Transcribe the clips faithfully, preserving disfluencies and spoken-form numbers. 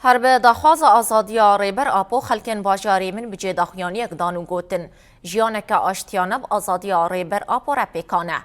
Her bi daxwaza azadiya Rêber Apo xelkên bajarê Minbicê daxuyaniyek dan û gotin, jiyaneke aştiyane bi azadiya Rêber Apo re pêkan e.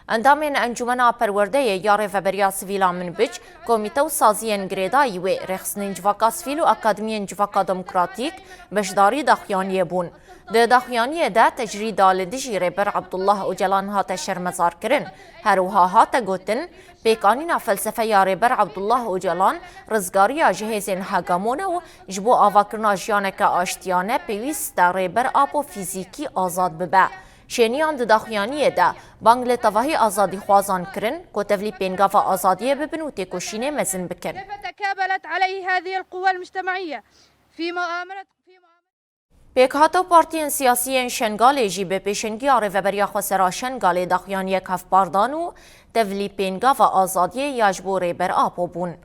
Endamên Encûmena Perwerdeyê ya Rêveberiya Sivîl a Minbic, komîte û saziyên girêdayî wê, rêxistinên civaka sivîl û akademiyên civaka demokratîk beşdarî daxuyaniyê bûn. Di daxuyaniyê de tecrîda li dijî Rêber Abdullah Ocalan hate şermezarkirin. Her wiha hate gotin, pêkanîna felsefeya Rêber Abdullah Ocalan rizgariya ji hêzên hegemon e û ji bo avakirina jiyaneke aştiyane pêwîst e Rêber Apo fîzîkî azad bibe. Şêniyan di daxuyaniyê de bang li tevahî azadîxwazan kirin ku tevlî pêngava azadiyê bibin û têkoşînê mezin bikin. كيف تكابلت عليه هذه القوى المجتمعية في مؤامرة في مؤامرة Pêkhate û partiyên siyasî yên Şengalê jî bi pêşengiya Rêveberiya Xwesera Şengalê daxuyaniyek hevpar dan û tevlî pêngava azadiyê ya ji bo Rêber Apo bûn.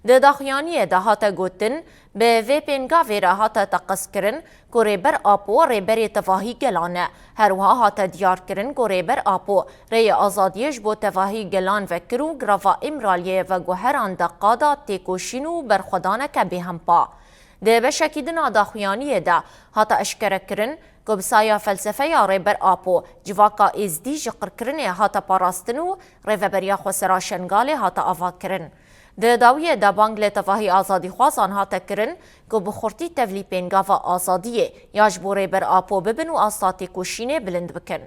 Di daxuyaniyê de hate gotin, bi vê pêngavê re hate teqezkirin ku Rêber Apo rêberê tevahî gelan e. Her wiha hate diyarkirin ku Rêber Apo rêyê azadiyê ji bo tevahî gelan vekir û girava Îmraliyê veguherande qada têkoşîn û berxwedaneke bêhempa. Di beşekî din a daxuyaniyê de hate eşkerekirin ku bi saya felsefeya Rêber Apo civaka Êzdî ji qirkirinê hate parastin û Rêveberiya Xwesera Şengalê hate avakirin. Di dawiyê de bang li tevahî azadîxwazan hate kirin ku bi xurtî tevlî pêngava azadiyê ya ji bo Rêber Apo bibin û asta têkoşînê bilind bikin.